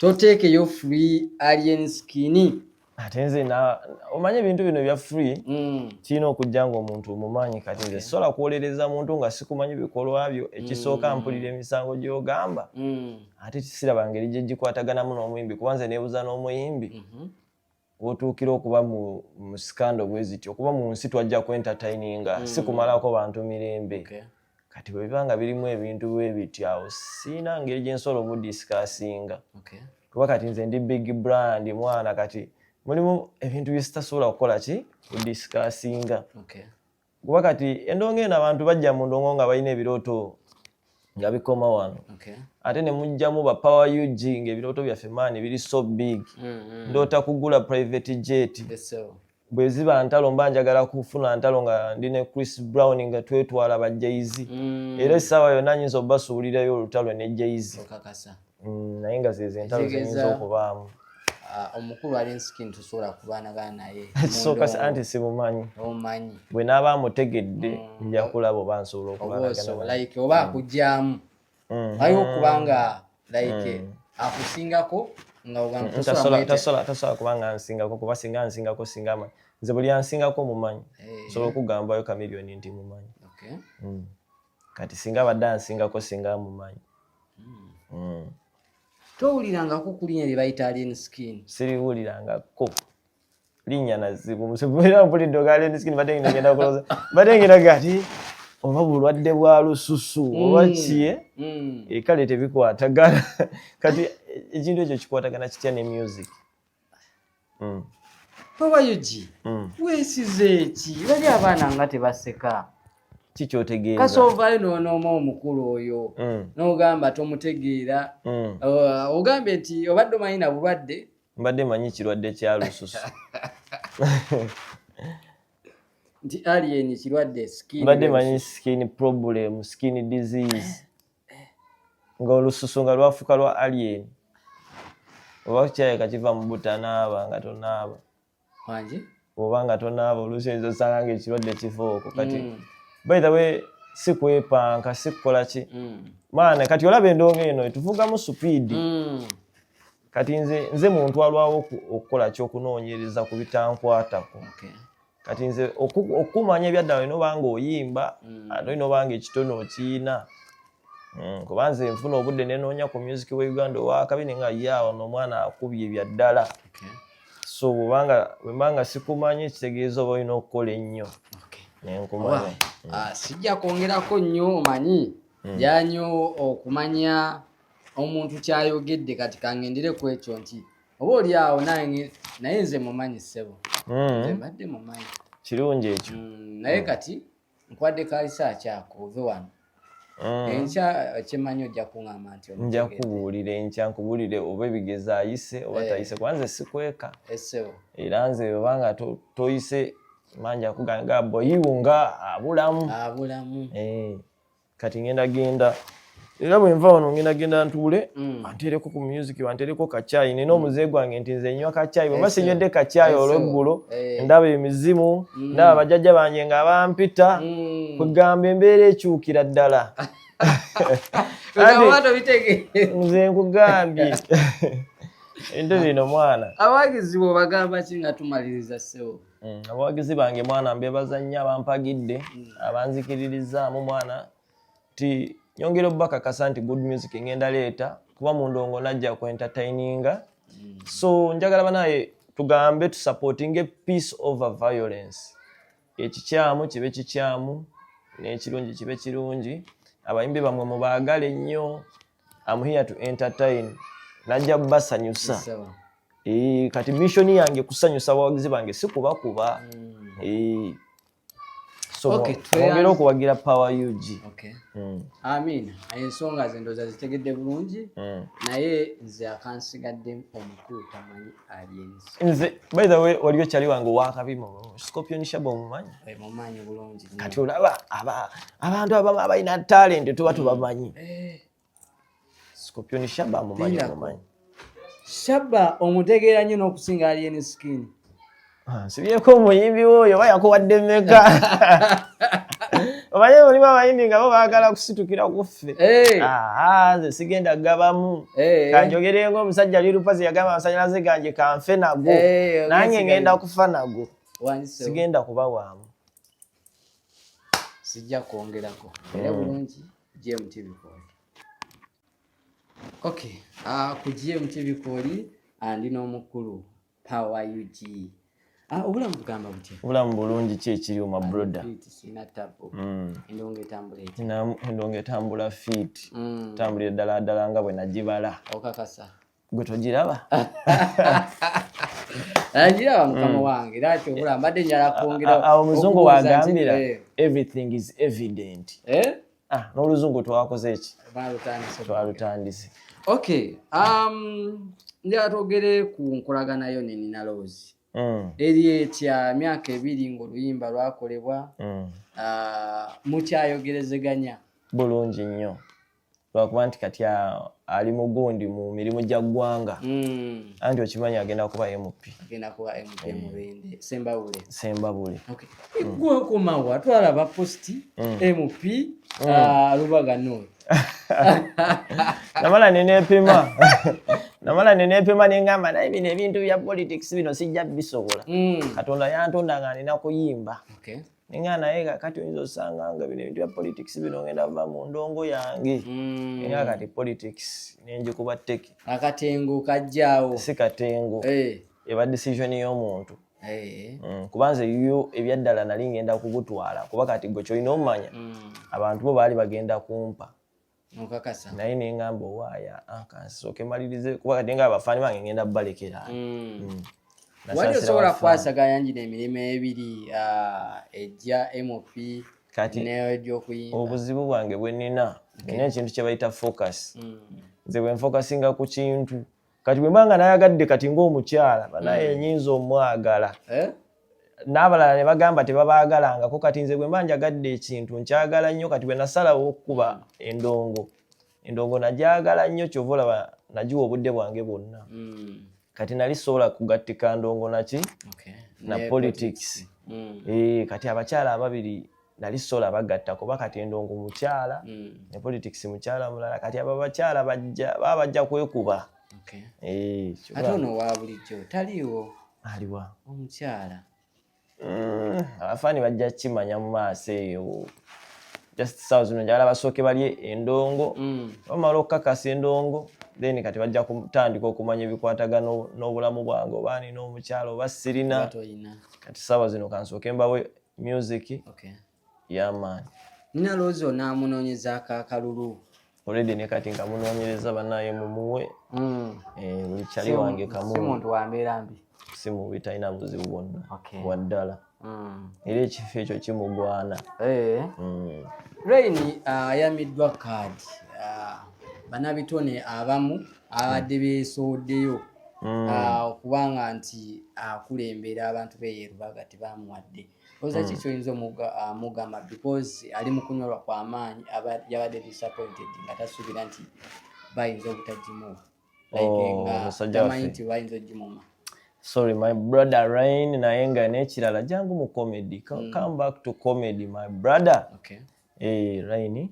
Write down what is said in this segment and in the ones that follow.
Toteekeyo free Alien Skin. Ate nze omanyi ebintu bino ebya free kirina okujja nga omuntu omumanyi. Kati nze sobola kwolereza muntu nga sikumanyi bikolwa byo. Ekisooka, mpulira emisango gy'ogamba, ate siraba ngeri gye gikwataganamu n'omuyimbi, kuba nze neebuza n'omuyimbi wotuukira okuba mu scandal bwe zityo, okuba mu nsi twajja ku entertaininga, si kumalako bantu mirembe. Kati bwe biba nga birimu ebintu bwe bityo, awo siina ngeri gye nsobola obudiscussinga, kuba kati nze ndi big brand, mwana. Kati mulimu ebintu bye sitasobola kukola ki kudiscussinga, kuba kati endongo eno abantu bajja mu ndongo nga balina ebirooto nga bikoma wano, ate ne mujjamu ba Power UG ng'ebirooto byaffe maani biri so big. Ndoota kugula private jet. Yes, sir. Bwe ziba ntalo, mba njagala kufuna ntalo nga ndi ne Chris Brown, nga twetwala ba Jay-Z. Era essaawa yonna nyinza obasuulirayo olutalo ne Jay-Z. Okakasa? Naye nga zezo entalo Kitegeeza- zenyinza okubaamu. Ah, omukulu Alien Skin tosobola kubaanagana naye Ekisooka mu ndongo. Anti simumanyi. Omumanyi. Bwe naaba amutegedde, nja kulaba oba nsobola Oba okubalagana osobola naye. Like oba akugyamu, waliwo okubanga like akusingako nga ogamba tosobola Tasobola kuba nga nsingako, kuba singa nsingako, singa amanyi. Nze buli ansingako mumanyi. Nsobola okugambayo Chameleone nti mumanyi. Kati singa abadde ansingako, singa amumanyi. Towulirangako ku linnya lye bayita Alien Skin? Siriwulirangako linnya nazibu musibuera mpulidde oga Alien Skin, badde ngenda kulowooza, badde ngenda gati oba bulwadde bwa lususu oba kiye. Kale tebikwatagana. Kati ekintu ekyo kikwatagana kitya ne music? Power UG, weesize eki? Bali abaana nga tebaseka. Kikyotegeeza? Kasoovayo n'onooma omukulu oyo, n'ogamba tomutegeera. Ogambye nti obadde omanyi na bulwadde. Mbadde manyi kirwadde kya lususu. Nti alien kirwadde skin. Mbadde manyi skin problem, skin disease, nga olususu nga lwafuka lwa alien, oba kyayeka kiva mu butanaaba, nga tonaaba. Wangi? Oba nga tonaaba, oluusi oyinza osanga nga ekirwadde kiva okwo. Kati by the way, si kwepanka, si kukola ki, maana kati olaba endongo eno etuvugamu speed. Kati nze muntu alwawo okukola ki, okunoonyereza ku bitankwatako. Kati nze okumanya ebyaddala, olina oba nga oyimba, ate olina oba nga ekitono okiyina. Kuba nze nfuna obudde nenoonya ku music wa Uganda owakabi, ne nga ye awo nomwana akubye ebyaddala. So bwebanga bwembanga sikumanyi, kitegeeza oba olina okukola ennyo nenkumanya. Ah, sijja kwongerako nnyo, omanyi janyo okumanya omuntu kyayogedde. Kati kangendere ku ekyo nti oba oli awo nange, naye nze mumanyi, ssebo. Nze mbadde mumanyi. Kirungi ekyo. Naye kati nkwadde kalisaaki ako ove wano. Enkya kyemanyi ojja kuŋŋamba nti Nja omutegedde. Kubuulira enkya, nkubuulire oba ebigezo ayise oba tayise, kuba nze sikweka. Essebo. Era nze obanga toyise, manja kuganga boyiwunga abulamu. Abulamu. Kati ngenda genda, era bwe nva wano ngenda genda ntuule, banteereko ku music, banteereko kacyayi. Nina omuze gwange nti nze nywa kacyayi. Bwe mba sinywedde kacyayi olweggulo, ndaba emizimu, ndaba bajjajja bange nga bampita. Kwegamba embeera ekyukira ddala. Ogamba tobitegeera. Nze nkugambye entebe eno, mwana. Abawagizi bwobagamba ki nga tumaliriza, ssebo? Abawagizi bange, mwana, mbebaza nnyo abampagidde, abanzikiririzaamu, mwana, ti nyongera obubakakasa nti good music ngenda leeta, kuba mu ndongo najja ku entertaininga. So njagala banaye tugambe tusupportinge peace over violence. Ekikyamu kibe kikyamu, n'ekirungi kibe kirungi. Abayimbi bamwe mubaagale nnyo. I'm here to entertain, najja basanyusa. Ssebo. Kati mission yange kusanyusa abawagizi bange, si kubakuba. So mwongere okuwagira Power UG. Okay. Amiina. Ensonga ze ndowooza zitegedde bulungi, naye nze akansigadde, omukulu tamanyi aliens. Nze by the way, waliyo kyali wange owakabi mu Scorpion Shaba, omumanyi? Mumanyi bulungi nnyo. Kati olaba abantu abamu abalina talent tuba tubamanyi. Scorpion Shaba mumanyi? Lindako. Mumanyi. Shaba omutegeera nnyo n'okusinga Alien Skin. Ah, nsibyeko omuyimbi woyo, oba yakuwadde mmeka? Omanyi mulimu abayimbi nga bo baagala kusitukira ku ffe. Nze sigenda gabamu. Kanjogere ng'omusajja Lirupazi yagamba, "Amasanyalaze gange kanfe nago." Nange ngenda kufa nago, sigenda kubawaamu. Sijja kwongerako era. Bulungi, GMT Bikooli. Okay, ku GMT Bikooli ndi n'omukulu Power UG. Obulamu bugamba butya? Obulamu bulungi. Ki ekiriwo, ma brother? Sina tabu. Endongo etambula eti? Endongo etambula fit. Tambulira ddala ddala nga bwe nagibala. Okakasa? Gwe togiraba? Ngiraba, mukama wange, era kyobula mbadde njala kwongera. Awo omuzungu wagambira, "Everything is evident." Eh? Ah, n'oluzungu twakoze eki? Twalutandise. Okay, njala twogere ku nkolaganayo ne Nina Roz. Eri etya myaka 2 ng'oluyimba lwakolebwa? Mukyayogerezeganya? Bulungi nnyo, lwakuba nti kati ali mugundi mu mirimu gya ggwanga. Anti okimanyi agenda kuba MP. Agenda kuba MP Mubende Sembabule. Sembabule. Gwe okomawa, twalaba post MP Lubaga North. Namala neneepima neŋŋamba, naye bino ebintu bya politics bino sijja bisobola. Katonda yantonda nga nina kuyimba. Neŋŋamba, naye kati oyinza osanga nga bino ebintu bya politics bino ngenda va mu ndongo yange. Era kati politics nenjikuba tteke. Akatengo kajjaawo. Si katengo. Eba decision y'omuntu. Kuba nze yo ebyaddala nali ngenda kugutwala, kuba kati gwe kyolina omumanya, abantu bo baali bagenda kumpa. Okakasa? Naye neŋŋamba, owaaya, kansooke malirize, kuba kati nga abafaani bange ngenda balekera. Wali osobola kukwasaganya ngino emirimu ebiri, ejja MP Kati n'egyokuyimba? obuzibu bwange bwe nina, nina ekintu kye bayita focus. Nze bwe nfocusinga ku kintu, kati bwe mba nga nayagadde kati ng'omukyala banaye nyinza omwagala. Eh? N'abalala ne bagamba tebabaagalangako. Kati nze bwe mba njagadde ekintu, nkyagala nnyo. Kati bwe nasalawo okukuba endongo, endongo nagyagala nnyo, kyova olaba nagiwa obudde bwange bwonna. Kati nali sobola kugattika ndongo naki na politics. Kati abakyala ababiri nali sobola bagatta, kuba kati endongo mukyala ne politics mukyala mulala. Kati abo abakyala bajja baba bajja kwekuba. Ate ono owa bulijjo taliiwo? Aliwa? Omukyala. Abafaani bajja kukimanya mu maaso eyo. Just saawa zino njagala basooke balye endongo. Bamala okukakasa endongo, then kati bajja kutandika okumanya ebikwatagana n'obulamu bwange, oba nina omukyala oba sirina. Oba toyina. Kati saawa zino kansooke mbawe music y'amaanyi. Nina Roz onaamunoonyezaako akalulu? Already ne kati nga munoonyereza, bannaye mumuwe. Buli kyali wange Si kamu. muntu wa mbeera mbi? Si mubi, talina buzibu bwonna waddala, era ekifo ekyo kimugwana. Reign ayamiddwa kaadi. Bannabitone abamu abadde beesowoddeyo okubanga nti akulembera abantu b'e Rubaga tebamuwadde. Oza ki kyoyinza omugamba, because ali mu kunyolwa kw'amaanyi, yabadde disappointed nga tasuubira nti bayinza obutagimuwa, like Oh, nga musajja tamanyi waffe. nti bayinza ogimuma. Sorry, my brother Rain, naye nga n'ekirala, jangu mu comedy. Come back to comedy, my brother. Rain,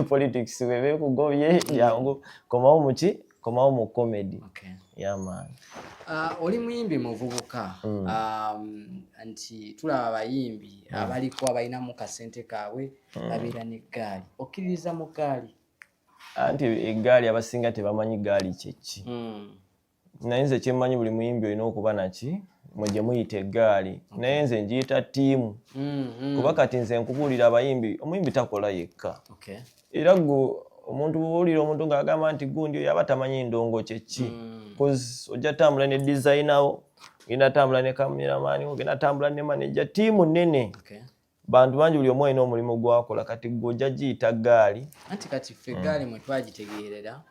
politics webe kugobye, jangu komawo muki, komawo mu comedy. Yeah man. Oli muyimbi muvubuka, nti tulaba abayimbi abaliko abalinamu kasente kaabwe babeera n'eggaali. Okkiririza mu ggaali? Anti eggaali, abasinga tebamanyi gaali kyeki. Naye nze kyemmanyi, buli muyimbi olina okuba naki mwe gye muyita eggaali, naye nze ngiyita ttiimu. Kuba kati nze nkubuulira, abayimbi, omuyimbi takola yekka. Era gwe omuntu bw'owulira omuntu ng'agamba nti gundi oyo, aba tamanyi ndongo kyeki. 'Cause ojja tambula ne designer wo, ogenda tambula ne cameraman, ogenda tambula ne manager, ttiimu nnene. Bantu bangi, buli omu alina omulimu gwakola. Kati gwe ojja giyita ggaali. Anti kati ffe eggaali mwe twagitegeerera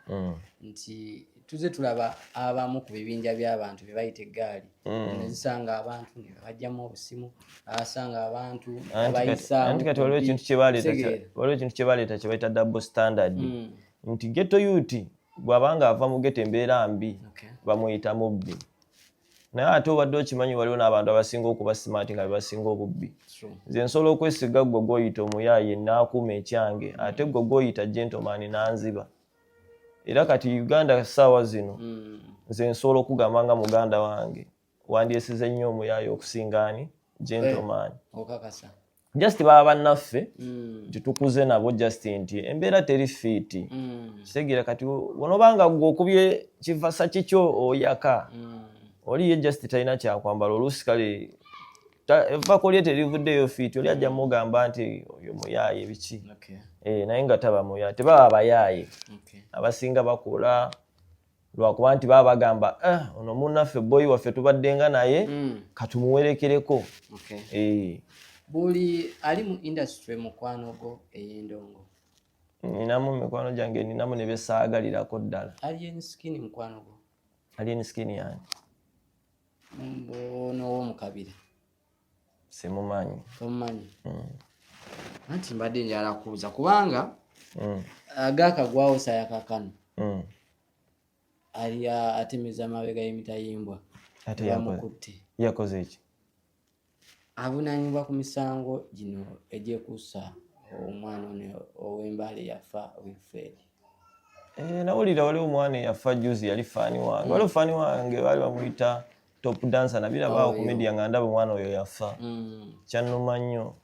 nti tuze tulaba abamu ku bibinja by'abantu bye bayita eggaali ne zisanga abantu ne babajjamu obusimu, abasanga abantu ne babayisaamu. Anti kati waliwo ekintu kye baleeta. Kitegeera. Waliwo ekintu kye baleeta kye bayita double standard, nti ghetto youth bw'abanga ava mu ghetto, embeera mbi, bamuyita mubbi. Naye ate obadde okimanyi waliwo n'abantu abasinga okuba smart nga bebasinga obubbi. Nze nsobola okwesiga gwe gwoyita omuyaaye n'akuuma ekyange, ate gwe gwoyita gentleman n'anziba. Era kati Uganda ssaawa zino nze nsobola okugamba nga muganda wange, wandyesize nnyo omuyaaye okusinga ani gentleman. Okakasa? Just baba bannaffe nti tukuze nabo, just nti embeera teri fit. Kitegeera kati bw'onoobanga gwe okubye kivasa kikyo oyaka, oli ye just talina kyakwambala, oluusi kale evvako lye terivuddeyo fit, oli ajja mugamba nti oyo muyaaye biki. Naye nga taba muyaaye, tebaba bayaaye. Abasinga bakola lwakuba nti baba bagamba, "Eh, ono munnaffe, boyi waffe, tubaddenga naye, katumuwerekereko." Buli ali mu industry mukwano gwo ey'endongo? Ninamu mikwano gyange, ninamu ne besaagalirako ddala. Alien Skin mukwano gwo? Alien Skin yani? Ono ow'omukabira. Simumanyi. Tomumanyi? Anti mbadde njala kubuuza kubanga agakagwawo sayakakano ali atemeza amabega y'emitayimbwa. Ate yakoze bamukutte. Yakoze eki? Avunaanyibwa ku misango gino egyekuusa omwana ono ow'Embaale yafa, Wilfred. Eh, nawulira waliwo omwana eyafa juzi, yali fan wange. Waliwo fan wange baali bamuyita Top Dancer, nabirabaawo Oh, ku media nga ndaba omwana oyo yafa. Kyannuma nnyo.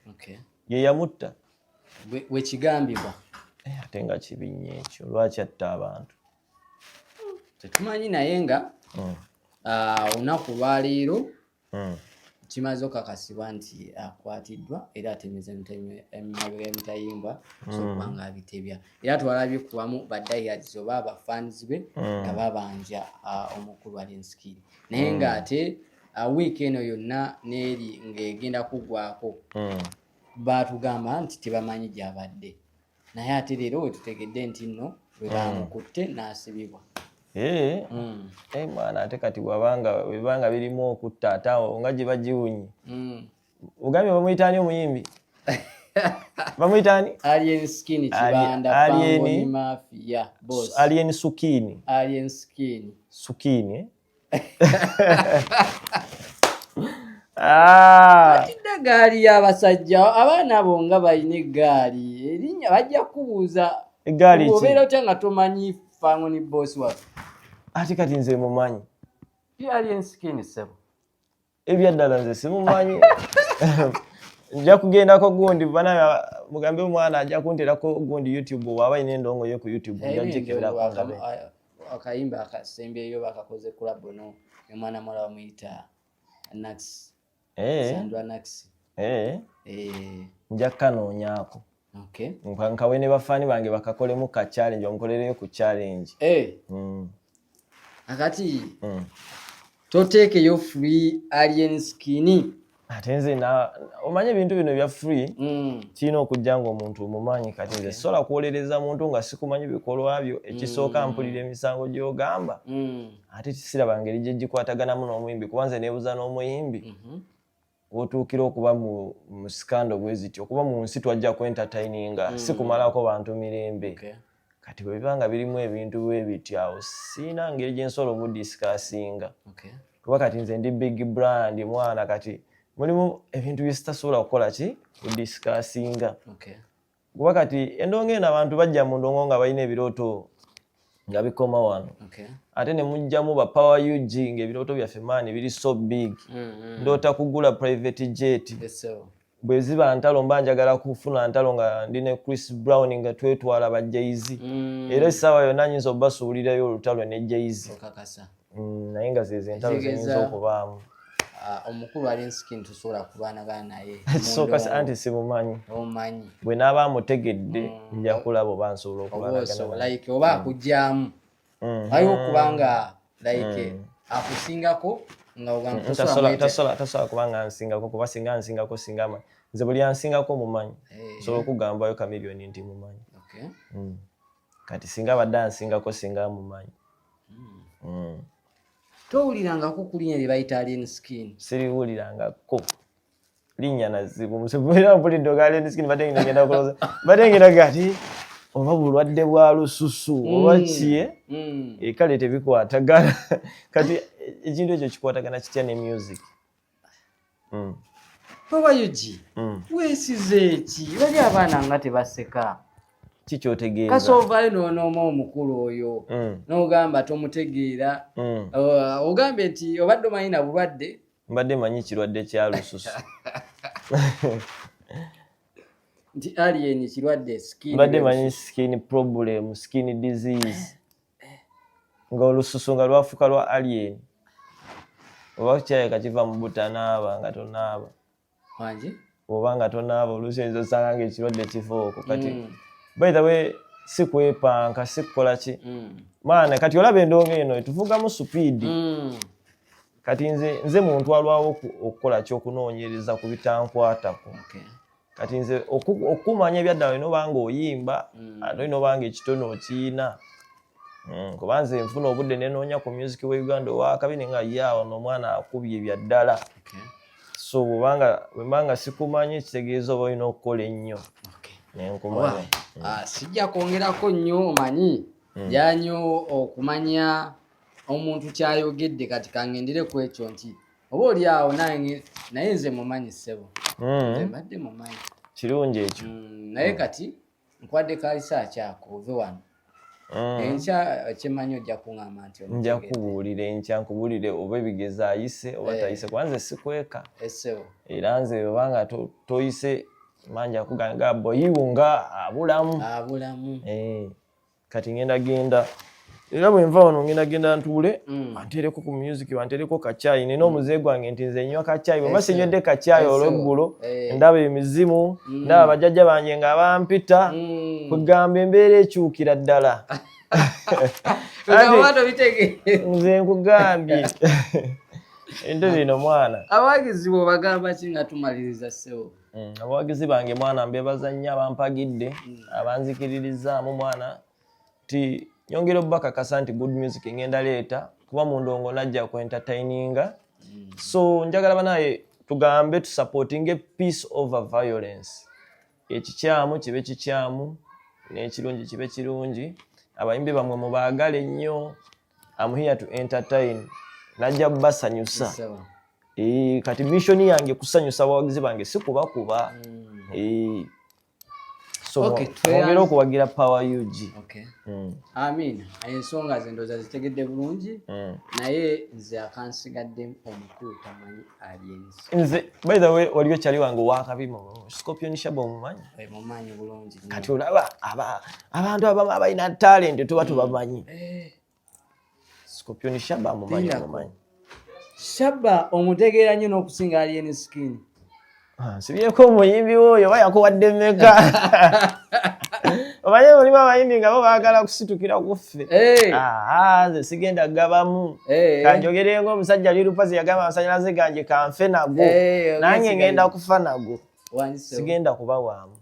Ye yamutta? Bwe kigambibwa. Eh, ate nga kibi nnyo ekyo, lwaki atta abantu? Tetumanyi, naye nga olunaku lwaleero kimaze okakasibwa nti akwatiddwa era atemeza emabega y'emitayimbwa, so okuba nga abitebya. Era twalabye kubamu ba diehards oba abafans be nga babanja omukulu Alien Skin, naye ng'ate wiiki eno yonna n'eri ng'egenda kuggwako batugamba nti tebamanyi gy'abadde, naye ate leero wetutegedde nti nno bwe bamukutte n'asibibwa. Eh, mwana, ate kati bwabanga bwebanga birimu okutta, ate awo nga gye bagiwunye. Ogambye bamuyita ani omuyimbi? Bamuyita ani? Alien Skin Kibanda. Fangoni Mafia boss. Alien Sukini. Alien Skin. Sukini, eh? Ah! Atidde gaali y'abasajja, abaana abo nga balina eggaali erinnya bajja kubuuza. Eggaali ki? Obeera otya nga tomanyi Fangoni boss waffe? Ate kati nze mumanyi. Alien Skin, ssebo. Ebyaddala nze simumanyi. Nja kugendako gundi bana mugambe omwana ajja kunterako gundi YouTube, waba alina endongo ye ku YouTube, nja gikeberako ndabe. Akayimba akasembyeyo bakakoze collabo no omwana muwala bamuyita Nax. Sandra Nax. Nja kukanoonyaako. Nkawe ne bafaani bange bakakolemu ka challenge, bamukolereyo ku challenge. Akati toteekeyo free Alien Skin. Ate nze omanye ebintu bino ebya free kirina okujja nga omuntu omumanyi. Kati nze sobola kuwolereza muntu nga sikumanyi bikolwa byo. Ekisooka mpulira emisango gy'ogamba, ate siraba ngeri gye gikwataganamu n'omuyimbi, kuba nze neebuuza n'omuyimbi wotuukira okuba mu scandal bwe zityo, okuba mu nsi twajja ku entertaininga, si kumalako bantu mirembe. Kati bwe biba nga birimu ebintu bwe bityo, awo siina ngeri gye nsobola omudiscussinga, kuba kati nze ndi big brand mwana, kati mulimu ebintu bye sitasobola kukola ki kudiscussinga, kuba kati endongo eno abantu bajja mu ndongo nga balina ebirooto nga bikoma wano, ate ne mujjamu ba Power UG ng'ebirooto byaffe maani biri so big. Ndoota kugula private jet. Yes, sir. Bwe ziba ntalo, mba njagala kufuna ntalo nga ndi ne Chris Brown nga twetwala ba Jay-Z. Era essaawa yonna nyinza obasuulirayo olutalo ne Jay-Z. Okakasa? Naye nga zezo entalo Ekitegeeza- zenyinza okubaamu. Omukulu Alien Skin tosobola kulwanagana naye? Kisooka anti simumanyi. Omumanyi. Bwe naaba amutegedde, nja kulaba oba nsobola oba okulwanagana osobola naye. Like oba akugyamu, waliwo okubanga like akusingako nga ogamba tosobola Tasobola kuba nga nsingako, kuba singa nsingako, singa amanyi. Nze buli ansingako mumanyi. Nsobola okugambayo Chameleone nti mumanyi. Kati singa abadde ansingako, singa amumanyi. Towulirangako ku linnya lye bayita Alien Skin? Siriwulirangako linnya nazibu musibuera mpulidde oga Alien Skin, badde ngenda kulowooza, badde ngenda gati oba bulwadde bwa lususu oba kiye. Kale tebikwatagana kati. Ekintu ekyo kikwatagana kitya ne music? Power UG, weesize eki? Bali abaana nga tebaseka. Kikyotegeeza? Kasovaayo n'onooma omukulu oyo, n'ogamba tomutegeera. Ogambye nti obadde omanyi na bulwadde. Mbadde manyi kirwadde kya lususu. Nti alien kirwadde skin. Mbadde manyi skin problem, skin disease, nga olususu nga lwafuka lwa alien, oba kyayeka kiva mu butanaaba, nga tonaaba. Wangi? Oba nga tonaaba, oluusi oyinza osanga nga ekirwadde kiva okwo. Kati by the way, si kwepanka, si kukola ki. Maana kati olaba endongo eno etuvugamu speed. Kati nze muntu alwawo okukola ki, okunoonyereza ku bitankwatako. Kati nze okumanya ebyaddala, olina oba nga oyimba, ate olina oba nga ekitono okiina. Kuba nze nfuna obudde nenoonya ku music we Uganda owakabi, ne nga ye awo n'omwana akubye ebyaddala. So bwobanga bwembanga sikumanyi, kitegeeza oba olina okukola ennyo nenkumanya. Ah, sijja kwongerako nnyo, omanyi janyo okumanya omuntu kyayogedde. Kati kangendere ku ekyo nti oba oli awo nange, naye nze mumanyi, ssebo. Nze mbadde mumanyi. Kirungi ekyo. Naye kati nkwadde kalisaaki ako ove wano. Enkya kyemanyi ojja kuŋŋamba nti Nja omutegedde. kubuulira enkya, nkubuulire oba ebigezo ayise oba tayise, kuba nze sikweka. Essebo. Era nze obanga toyise, manja kuganga boyiwu nga abulamu. Abulamu. Kati ngenda genda, era bwe nva wano ngenda genda ntuule, banteereko ku music, banteereko kacyayi. Nina omuze gwange nti nze nywa kacyayi. Bwe mba sinywedde kacyayi olweggulo, ndaba emizimu, ndaba bajjajja bange nga bampita. Kwegamba embeera ekyukira ddala. Kugamba tobitegeera. Nze nkugambye entebe eno, mwana. Abawagizi bwobagamba ki nga tumaliriza, ssebo? Abawagizi bange, mwana, mbebaza nnyo abampagidde, abanzikiririzaamu, mwana, nti nyongera obubakakasa nti good music ngenda leeta, kuba mu ndongo najja ku entertaininga. So njagala banaye tugambe tusupportinge peace over violence. Ekikyamu kibe kikyamu, n'ekirungi kibe kirungi. Abayimbi bamwe mubaagale nnyo. I'm here to entertain, najja basanyusa. Ssebo. Kati mission yange kusanyusa abawagizi bange, si kubakuba. So Okay, mwongere okuwagira Power UG. Okay. Amin. Ensonga ze ndowooza zitegedde bulungi, naye nze akansigadde, omukulu tamanyi aliens. Nze by the way, waliyo kyali wange owakabi, Scorpion Shaba, omumanyi? Mumanyi bulungi nnyo. Kati olaba abantu abamu abalina talent tuba tubamanyi. Scorpion Shaba mumanyi? Lindako. Mumanyi. Shaba omutegeera nnyo n'okusinga alien skin. Ah, nsibyeko omuyimbi woyo, oba yakuwadde mmeka? Omanyi mulimu abayimbi nga bo baagala kusitukira ku ffe. Aha, nze sigenda gabamu. Kanjogere ng'omusajja Lirupazi yagamba, amasanyalaze gange kanfe nago. Nange ngenda kufa nago. Wandisewo. Sigenda kubawaamu.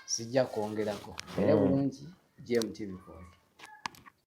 Sijja kwongerako era bulungi. GMTV.